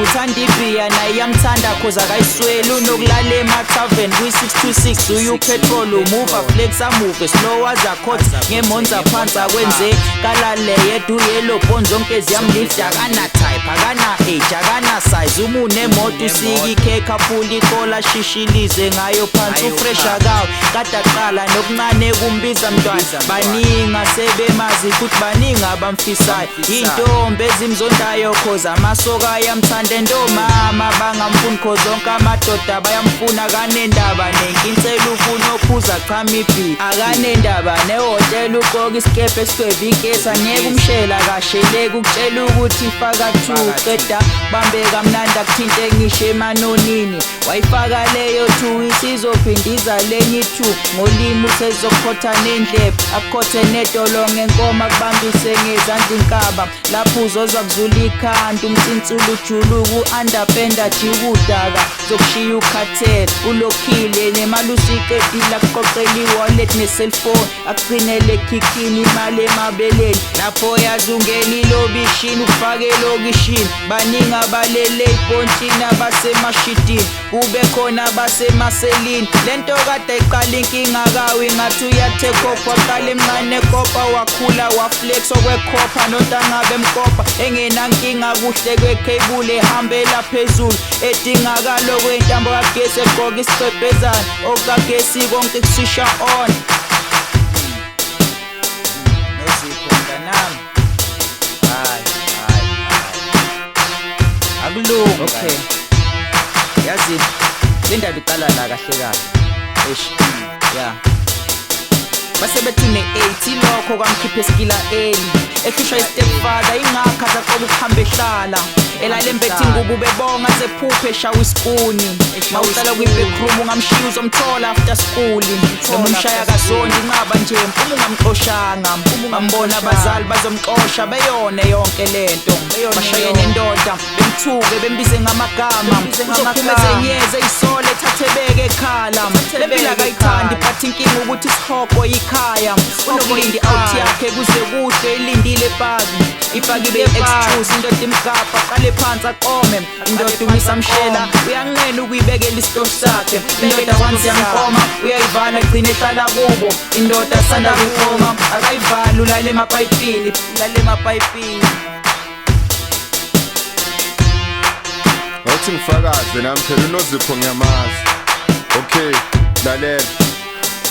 Uthanda ibhiya naye iyamthanda cause akayisweli. Unokulala ema-tavern kwi-626 uyu-petrol umuva flex amuve slow azakhotha ngemonza phansi akwenze kalale yedwa uyellow bone zonke ziyamlifta. Akana-type, akana-age, akana-size. Uma unemoto usika ikhekhe aphula ikola shishilize ngayo phansi. Ufresh akawe kade aqala nokuncane kumbiza mntwana. Baningi asebemazi futhi baningi abamfisayo. Iy'ntombi ezimzondayo cause amasoka ayamthanda, entomama bangamfuni cause zonke amadoda bayamfuna. Akanendaba nenkinsela ufuna ophuza chama ibhi. Akanendaba nehhotela uqoka isikebhe esigweva ikesi. Angeke umshela kasheleki ukutshela ukuthi faka 2 qeda bambe kamnandi akuthinte ngisho emanonini. Wayifaka leyo 2 isizophindiza lenye 2 ngolimi usezokhotha nendlebe akukhothe nedolo ngenkomo akubambise ngezandla inkaba. Lapho uzozwa kuzula ikhanda umsinsulu ujuluka u-underpenda jika udaka zokushiya ukhathele ulokhile nemali usuyiqedile akuqoqela i-wallet ne-cellphone akugcinele ekhikhini imali emabeleni. Lapho yazi ungena ilobishini ukufake elokishini. Baningi abalele ey'pontshini abasemashidini kube khona abasemaselini. Lento kade iqala inkinga kawi ngathi uyathekopha. Waqala emncane kopa wakhula waflex okwekhopha nontanga bemkopa engenankinga kuhle kwekhebule ehambela phezulu edingakalo kwentambo kagesi egqoka isicebhezana okagesi konke kuswisha on. Nozipho mntanami, hayi hayi hayi akulungi. Okay, yazi le ndaba iqala la kahle kahle. Eish, yeah. Base bethi une-8 ilokho kwamkhipha esikila early ehlushwa i-stepfather ingakho aze aqoba ukuhamba ehlala elale embethe ingubo bebonga azephuphe eshawa isikuni. Mawuhlala kwi-backroom ungamshiya uzomthola after school noma umshaya kazondi inqaba nje uma ungamxoshanga. Bambona abazali bazomxosha beyone yonke lento bashaye nendoda bemthuke bembize ngamagama. Uzophuma ezenyeze isole ethathe beke ekhala. Lempilo akayithandi but inkinga ukuthi isihogo yikhaya. Unokulinda i-out yakhe kuze kuhle ilindile epaki ipaki be-excuse indoda imgabha aqale phansi aqome. Indoda umisamshela uyanqena ukuyibekela isitofu sakhe. Indoda once yamqoma uyayivala gcine ehlala kubo. Indoda sanda kuyiqoma akayivali ulale emapayipini ulale emapayipini. Awuthi ngifakaze nami phela uNozipho ngiyamazi. Okay, lalela.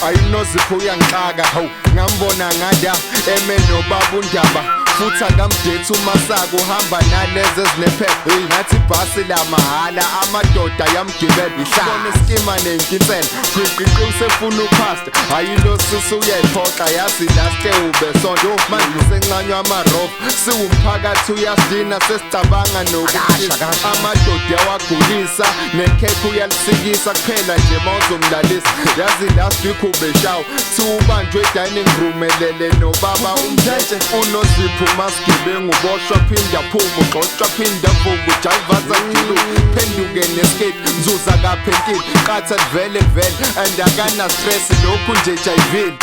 Ayi uNozipho uyangixaka, hawu ngambona ngada eme nobaba uNdaba futhi akamdethi uMasaka uhamba nalezi ezinephepha. Ngathi ibhasi la mahhala amadoda yamgibela ibona iskima nenkinsela gwiqiqi usefuna uphasta. Hayi lo sisi uyayiphoxa yazi last year ubesonto manje usencanywa amarof siwumphakathi uyasidina sesicabanga nokushisa amadoda yawagulisa nekhekhe uyalisikisa kuphela nje mawuzomlalisa. Yazi last week ubeshawa thiwa ubanjwe e-dining room elele nobaba uMdletshe. UNozipho masigebengu uboshwa phinda phuma ugxotshwa phinda vuka ujayivaza julu phenduke neskate mzuza kaphentile qatha vele vele and akana stress lokhu nje jayivile.